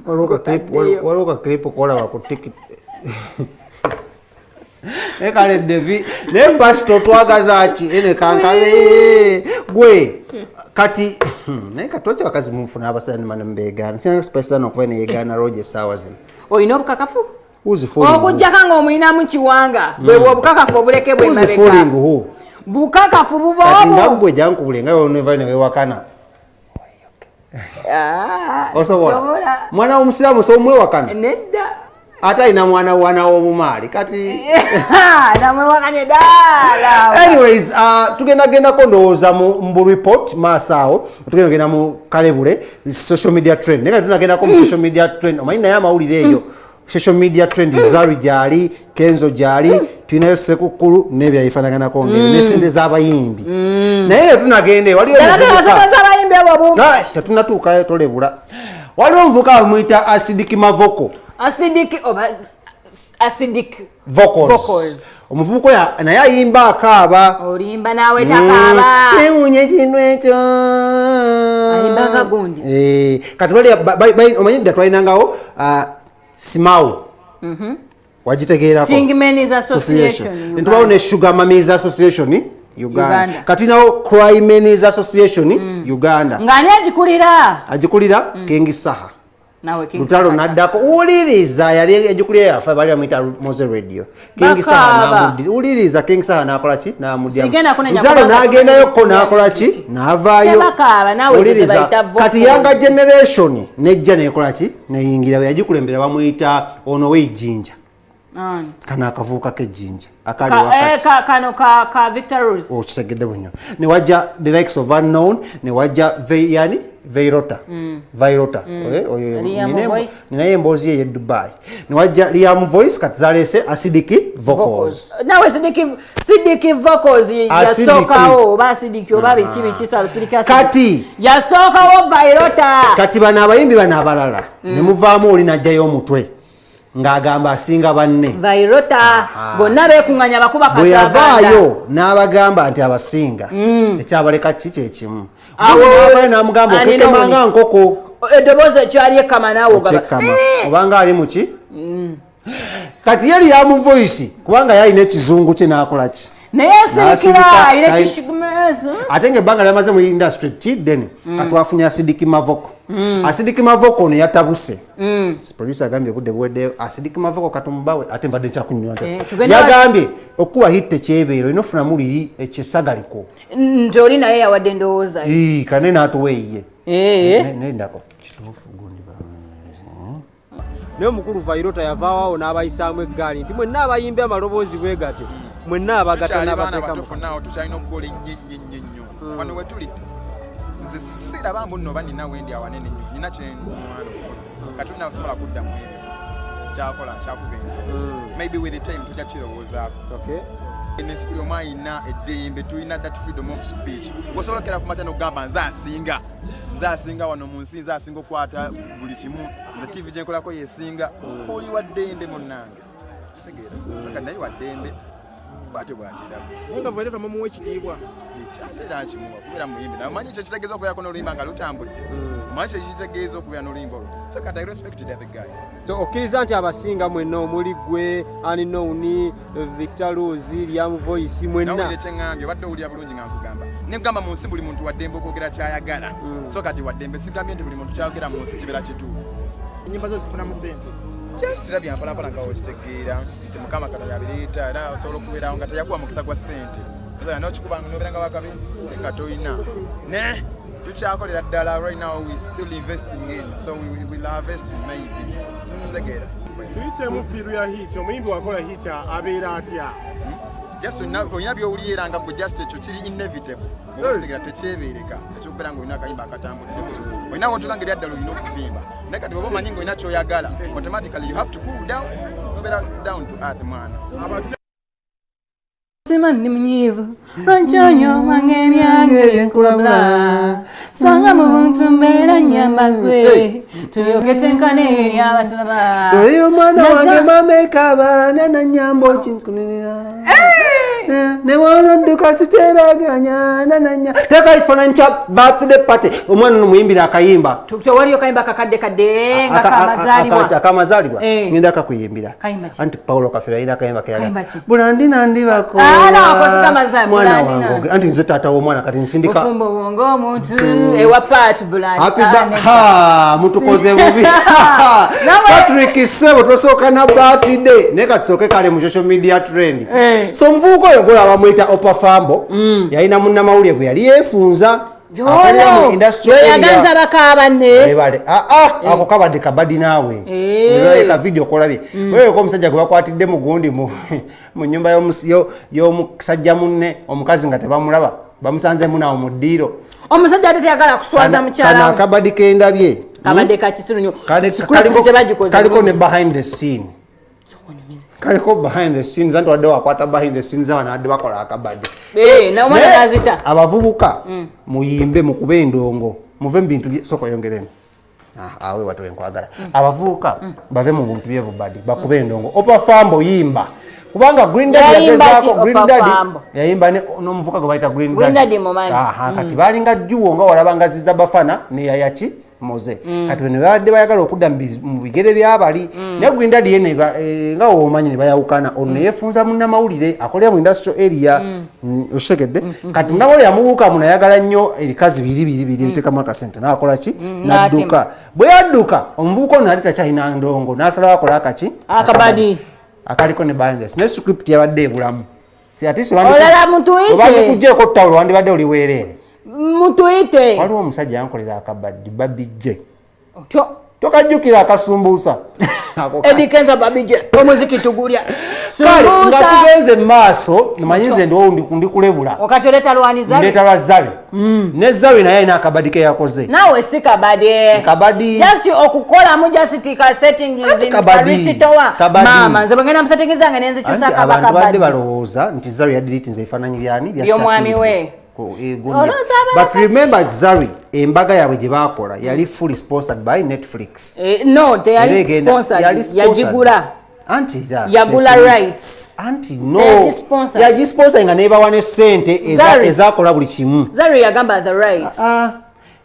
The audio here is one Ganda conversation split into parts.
Waliwo ka clip kolaba ku tikit. Naye kale Devi, naye pasito twagaza ki ene kankabe gwe kati, naye kati lwaki abakazi mufuna abasajja nimane mubeegaana? Kinanga Spice okuva neyegaana Roger essaawa zino. Olina obukakafu? Who's fooling who? Okujjako ng'omulinamu kiwanga, bwe bwe obukakafu obuleke bwe Who's mabega. fooling who? Bukakafu buba Kati nga obwo. gwe jankubule nga oneva newewakana. Ah, Osobola? Sobola. Mwana w'omusiraamu somwewakana? Nedda. Ate alina mwana wana w'obumaali kati. Namwewakanye ddala. Anyways, tugenda gendako ndowooza mu mbu report maaso awo, tugenda genda mu kalebule social media trend, naye nga tunagendako mu social media trend, omanyi naye amawulire eyo social media trend, Zari gyali, Kenzo gyali, tulinayo Sekukkulu n'ebyabifaanaganako ng'ebyo n'esente z'abayimbi. Naye tunagenda eyo, waliwo Ddala omuvubuka tebasomesa abayimbi abo obumu. Ah, tetunatuukayo, tolebula. Waliwo omuvubuka bamuyita Acidic Mavoko. Acidic oba Acidic Vocals. Vocals. Omuvubuka oyo naye ayimba akaaba. Olimba naawe, takaaba. Newuunya ekintu ekyo. Ayimba nga gundi. Eh, kati bali omanyi dda twalinangawo Simau, wagitegeerako? Stingmen's Association. Netubawo ne Sugar Mummies Association Uganda. Uganda. Kati tulinawo Crymenes Association Uganda. Ng'ani agikulira? Agikulira King Saha. Nawe King Lutalo Saha. naddako. Wuliriza, yali egikulira yafa, bali bamuyita Moze Radio. King Saha Bakaaba. Wuliriza, King Saha nakola ki? Namudyamu. Sigenda kunenya Lutalo kubanga n'agendayokko n'akola ki? N'avaayo. Tebakaaba, naawe ezo ze Wuliriza, bayita vocals. kati younger generation nejja nekola ki? Neyingira. Bwe yagikulembera bamuyita ono w'ejjinja. Ani? Kano akavuuka k'ejjinja akali wakati. Kano ka Victor Rose. Okitegedde bunyo. Newajja the likes of Unknown, newajja yani Veirota, Virota. Oyo Liam Voice. Ninaye emboozi ye ye Dubai. Newajja Liam Voice, kati zaleese Acidic Vocals. Nawe Sidiki Vocals Acidic. yasookawo oba Acidic oba biki biki sulfuric acid. Kati yasookawo Virota. Kati bano abayimbi bano abalala ne muvaamu oli n'ajjayo omutwe ng'agamba asinga banne. Virota bonna beekuŋŋanya bakuba Bwe kasaganda. yavaayo n'abagamba nti abasinga, tekyabaleka ki kyekimu. Awo- N'avaayo n'amugamba Ani okekemanga nawuli? nkoko. Eddoboozi ekyali ekama naawe ogaba. Okyekama obanga ali muki. Kati ye Liam Voice, kubanga yalina ekizungu kye, n'akola ki? Naye N'asirika, asirikira alina ekishigumezo. Ate ngaebbanga lyamaze mu industry ki ddene. Kati wafunye Acidic Mavoko. Acidic Mavoko ono yatabuse. Producer agambye obudde buweddeyo. Acidic Mavoko katumubawe, ate mbadde nkyakunyonyola. Eh, tugende. Yagambye okuwa hit tekyebeera, olina ofunamu liri ekyesagaliko. Nti oli naye yawadde endowooza ye. Ii, kane n'atuwa eyiye. Nendako kituufu gundi. Naye omukulu Vairota yavaawo awo n'abayisaamu eggaali nti mwenna abayimbi amaloboozi bwe gatyo, mwenna abagatta Tukyali baana n'abateekamu. bato fonna, tukyalina okukola ennyo ennyo ennyo ennyo. Wano we tuli nze siraba mbu nno oba nina wendi awanene nnyo, nina kyenwana okufuna, kati tulina kudda mu ebyo kyakola kyakugenda. Maybe with the time tujja kirowoozaako. Ensi buli omu ayina eddembe, tulina that freedom of speech. Osobola okera ku makya n'okugamba nze asinga, nze asinga wano mu nsi, nze asinga okukwata buli kimu, nze TV gyenkolako yesinga. Oli wa ddembe munnange, kitegeera? So kati naye wa ddembe bwatyo bwakiraba. Naye nga Vairota mumuwa ekitiibwa? Ate era nkimuwa kubeera muyimbi, naye omanyi ekyo kitegeeza okubeerako n'oluyimba nga lutambudde, omanyi ekyo kitegeeza okubeera n'oluyimba olwo. So kati I respect the other guy. So okkiriza nti abasinga mwenna omuli gwe, Unknown, Victor Rose, Liam Voice, mwenna? Nawulire kyeŋŋambye, obadde owulira bulungi nga nkugamba, negamba mu nsi buli muntu waddembe okwogera kyayagala. So kati waddembe, sigambye nti buli muntu kyayogera mu nsi kibeera kituufu. Enyimba zo zifunamu sente? Just era byampalampala nga okitegeera nti Mukama Katonda yabireeta, era osobola okubeerawo nga teyakuwa mukisa gwa ssente, nokikuba nobeera nga wakabi nga toyina ne tukyakolera ddala. Right now we still investing in, so we will harvest maybe, kitegeera? Tuyiseemu feel ya hit. Omuyimbi wakola hit abeera atya? Just olina byowulira era nga gwe, just ekyo kiri inevitable. Okitegeera tekyebeereka ekyokubeera nga olina akayimba akatambudde, olina wotuka nga ebyaddala olina okuvimba, naye kati bwoba omanyi nga olina kyoyagala, automatically you have to cool down, nobeera down to earth, mwana. Abatya. Mutima ndi munyiivu lwakyonyomanga ebyange Ebyenkulabula. Sanga mu buntu mbeera nyamba gwe tulyoke twenkane eri abatulaba. Oleyo omwana wange mama ekabaana nanyamba okinkunirira. Ne wanadduka siteraganya nananya. Teeka ekifaananyi kya birthday party, omwana ono muyimbira akayimba. Tewaliyo kayimba kakadde kadde nga kamazaalibwa? Akamazaalibwa. Eh. Ngenda kakuyimbira. Kayimba ki? Anti Paulo Kafeero alina akayimba Kayimba keyala ki? bulandi nandibako. Ah, no, ako si kamazaalibwa, mwana bulandi wange nandi. Anti nze taata w'omwana, kati nsindika. Bufumbo bwongo omuntu ewa paatu bulandi. Happy Ah, ba- nedda. Ha, mutukoze bubi. Nawe- Patrick Sebo, tosooka na birthday, naye katusooke kale mu social media trend. Eh. So omuvubuka oyo golaba bamuyita Opafambo, yalina munnamawulire gwe yali yeefunza akolera mu industrial area. Yoyaganza bakabanne. Webale. Ah, ah, ako kabadde kabadi naawe. Eh. Ka video kolabye. Wewe ko omusajja gwe bakwatidde mu gundi mu nnyumba y'omusajja munne, omukazi nga tebamulaba, bamusanze munawo mu ddiiro. Omusajja ate teyagala kuswaza Kano mukyala we. akabadi kendabye. Kabadde kakisiru nnyo. Script tebagikoze Kaliko bulungi. ne behind the scene, kaliko behind the scenes, anti wadde wakwata behind the scenes, abana badde bakola akabadi. Eh, na omwana Naye, nazita. abavubuka muyimbe, mukube endongo, muve mu bintu sooka oyongeremu. Ah, awe watu wenkwagala abavubuka bave mu bintu byebubadi, bakube endongo. Opafambo yimba, kubanga Green Daddy Yayimba yagezaako. ki Green Opa Daddy Fambo? yayimba n'omuvubuka gwe bayita Green Green Daddy. Daddy mumanyi. Aha, kati balinga duo nga walaba nga Ziza Bafana ne Yayaki Moze. Kati bano babadde bayagala okudda mu bigere byabali, naye Green Daddy ye nga womanyi ne bayawukana. Ono ne yeefunza munnamawulire akolera mu industrial area. Okitegedde? Kati munnamawulire yamubuuka muno, ayagala nnyo ebikazi biri biri biri ebiteekamu akasente, n'akola ki? N'adduka. Bwe yadduka, omuvubuka ono yali takyalina ndongo, n'asalawo akola akaki? Akabadi. Akaliko ne behind the scenes. Ne script yabadde ebulamu. Si ate si Olala mutuyite. Obandikuggyeko ttawulo, wandibadde oli weereere. Mutuyite. Waliwo omusajja yankolera akabaddi, Babijje. Otyo. Tokajjukira akasumbuusa? Ako Eddy Kenzo, Babije, omuziki tugulya. Kale nga Sumbuusa. tugenze mu maaso, manyi nze ndiwo ndi kulebula. Wakati oleeta lwaniza. Ndeeta lwa Zari. Ne Zari naye alina akabadi ke yakoze. Naawe si kabadi. Kabadi. Just okukolamu, just ka settings. Anti kabadi. Karisitowa. Kabadi. Maama, nze bwe ngenda mu settings zange nenzikyusa Anti kaba abantu badde kabadi. balowooza nti Zari yadiritinze ebifaananyi byani? Bya By'omwami Shakib. we. Gundi. Olowooza abalala But remember, Zari embaga yaabwe gye baakola yali fully sponsored by Netflix. Eh, no, Era teyali sponsored. yali sponsored. Yagigula. Anti era Yagula rights. Anti no. Yagisponsor. Yagisponsor nga nebawa ne ssente Zari. ezakola buli kimu. Zari yagamba the rights. Ah,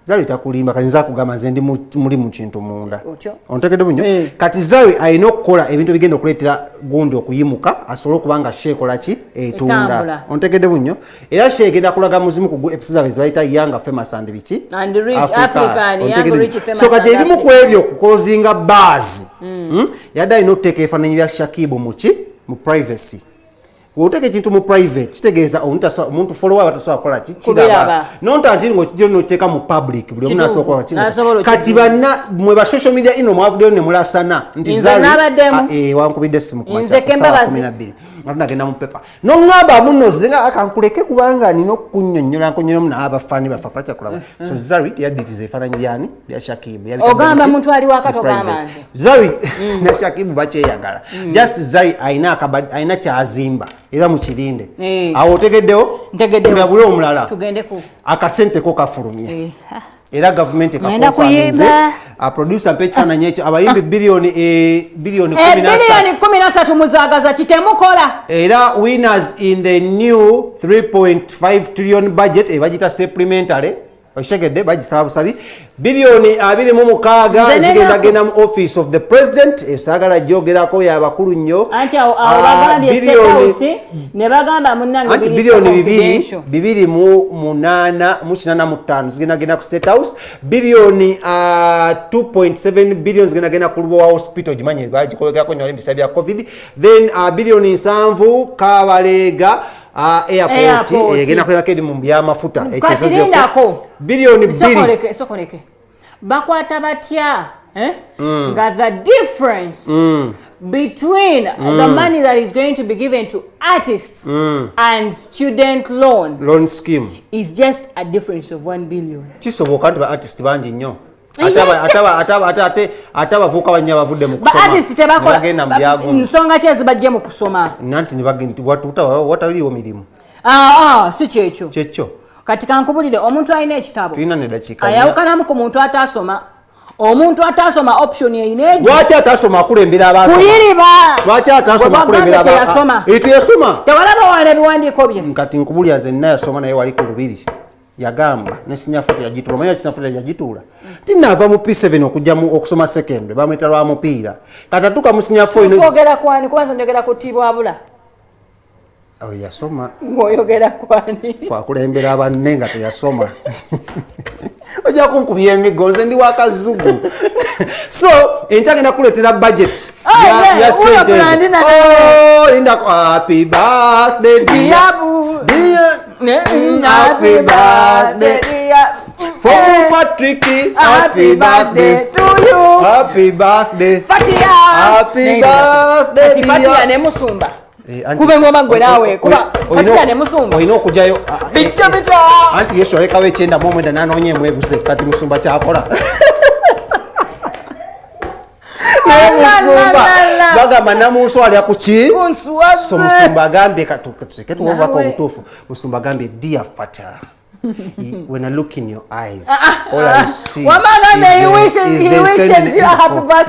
Zari takulimba. Kati nza kugamba nze ndi muli mu kintu munda. Otyo. Ontegedde bunyo? Eh. Kati Zari alina okukola ebintu ebigenda okuleetera gundi okuyimuka, asobole okuba nga show ekola ki? Etunda. Etambula. Ontegedde bunyo? Era show egenda kulaga muzimu ku episode zaabwe zebayita Young Famous and biki? And Rich, African, Young Ontegedde Rich bunyo? Famous So kati and ebimu ku African. ebyo okukozinga buzz, yadde alina okuteeka ebifaananyi bya Shakibu mu ki? Mu privacy. Bw'oteeka ekintu mu private, kitegeeza omuntu follower batasobola kukola ki? Kubiraba. Kiraba. Nonta nti ng'okijja n'oteeka mu public, buli omu Kituufu. n'asobola kukola N'asobola kati okukiraba. banna mwe ba social media ino mwavuddeyo ne mulasana nti Nze Zari, n'abaddemu. ah, wankubidde essimu ku makya Nze ku ssaawa Kembabazi. 12 nga tunagenda mu pepa, noŋŋamba muno nze nga akankuleke kubanga nina okukunnyonnyola nkunnyonnyola naye abafaani baffe akola kyakulaba. So Zari yaddiriza ebifaananyi byani? Bya Shakibu. Yabitadde Ogamba mu ki? muntu ali waka, Mu togamba private. nze. Zari ne Shakibu bakyeyagala. Just Zari alina akabadi, alina kyazimba, era mukirinde. Eh. Awo otegeddewo? Ntegeddewo. Tulabule omulala. Tugende ku Akasente ko kafulumye. Eh. Era gavumenti Ngenda ekakonfaminze. kuyimba. Producer, mpa ekifaananyi ekyo, abayimbi biliyoni Eh, 13. Biliyoni 13 muzaagaza kitemukola. Era winners in the new 3.5 trillion budget, ebagita supplementary, okitegedde? Bagisaba busabi biliyoni 26. Nze Zigendagenda mu office of the president, esaagala gyogerako, yabakulu nnyo. Anti awo awo Ah, bagambye State House ne bagamba munnange anti biri biliyoni bibiri confidential. 2 8 mu 85 zigendagenda ku State House, biliyoni 2.7 billion zigendagenda ku Lubowa Hospital, gimanye bagikolegerako nnyo ebisa bya COVID, then biliyoni 70 Kabalega airport. Airport. Egenda kubeerako eri mu byamafuta. Ekyo Kati ezo ziyokka. lindako. Biliyoni 2. Sokoleke, sokoleke. Bakwata batya, eh? Nga the difference between the money that is going to be given to artists and student loan loan scheme is just a difference of 1 billion. Kisoboka nti ba artist bangi nnyo. Yes. Ate abavubuka bannya bavudde mu Ba kusoma artist tebakola. ne bagenda mu byagundi. Nsonga ki ezibajje mu kusoma? Nanti ne bagenda nti wataliiwo mirimu. Ah, ah, si kyekyo. Kyekyo. Kati kankubulire, omuntu alina ekitabo Tulina ne dakiika nnya. ayawukanamu ku muntu ataasoma. Omuntu atasoma option eyina egyo. Lwaki atasoma akulembera abasoma? Kuyiriba. Lwaki atasoma akulembera abasoma? Teyasoma. Tewalaba wala ebiwandiiko bye. Kati nkubulya nze nina yasoma naye wali ku lubiri. Yagamba ne senior four yagituula. Omanyi senior four yagituula? Tinaava mu P7 okujja mu okusoma secondary bamwita lwa mupiira. Kati atuuka mu senior four ino. Twogera kwani? Kubanza njogera ku Tibwabula. Oyo yasoma. Ng'oyogera kwani? Kwakulembera banne nga teyasoma. Ojja kunkubya emiggo nze ndi wa kazugu. So enkya ngenda kuleetera budget ya sente ezo. Oh, linda, happy birthday dear. Dear. Happy birthday. For Patrick, happy birthday to you. Happy birthday. Fatia. Happy birthday dear. Fatia ne Musumba. Kuba engoma gwe naawe, kuba Fatia ne Musumba. Olina okugyayo. Bityo bityo. Anti Yesu alekawo 99 n'anoonya emwebuze kati Musumba kyakola. Naye Musumba bagamba namunsu alya ku ki? So Musumba agambye katuseke tuwe obubaka obutuufu. Musumba agambye dear Fata. When I look in your eyes, all I see is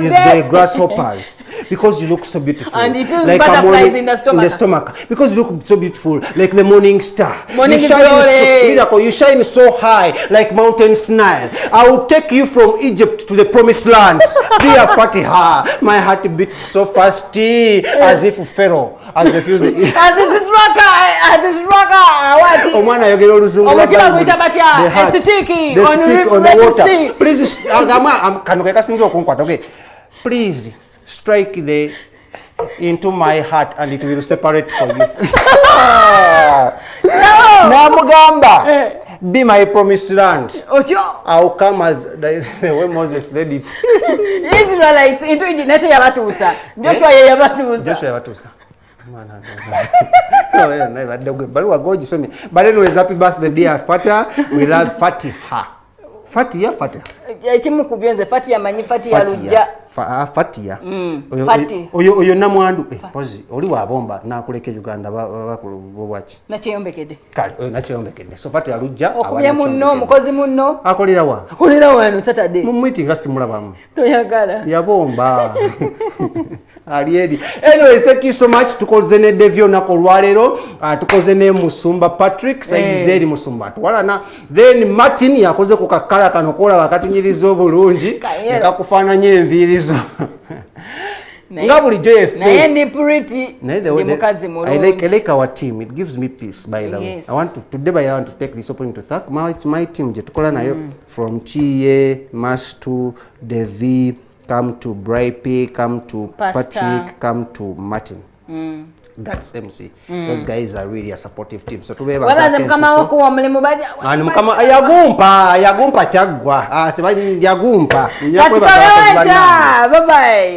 the grasshoppers, because you look so beautiful. And he feels like butterflies in the stomach. In the stomach. Because you look so beautiful, like the morning star. Morning you shine so, you shine so high, like mountain Nile. I will take you from Egypt to the promised land. Dear Fatiha, my heart beats so fast, as if Pharaoh has refused the... As his rocker, as his rocker. Omwana ayogera oluzungu. The stick on the water. Please, kano ke kasinza okunkwata. Okay. Please strike the into my heart and it will separate for you. Namugamba, be my promised land. I will come as the way Moses led it. Israelites into Egypt. Nete yabatuusa. Joshua ye yabatuusa. Joshua yabatuusa. But anyways, happy birthday dear Fata. We love Fatiha. Fatia, Fatia. Ekimu ku byo nze Fatia manyi Fatia Lujja. Fatia. Oyo namwandu. Pozi oli wa bomba nakuleka Uganda bwaki. Nakyeyombekedde. Kale oyo nakyeyombekedde. So Fatia Lujja okubye munno mukozi munno. Akolera wa? Akolera wano Saturday. Mu meeting simulabamu. Toyagala. Yabomba. Aliedi. Anyways, thank you so much. Tukoze ne Devio nako olwaleero. Tukoze ne Musumba Patrick, Saidizeri Musumba. Tuwalana. Then Martin yakoze ku kakala kano kola wakatunyiriza obulungi. Nekakufaananya enviiri zo. Nga bulijjo yeffe. Naye ndi pretty. Ndi mukazi mulungi. I like our team. It gives me peace, by the way. I want to today I want to take this opportunity to thank my team gye tukola nayo from Chie, Mastu, Devi, come to Braipe, come to Pastor. Patrick, come to Martin. That's MC. Those guys are really a supportive team. So webaze mukama wako wa mulimu baja. Ani mukama yagumpa, yagumpa chagwa. Yagumpa. Bye bye.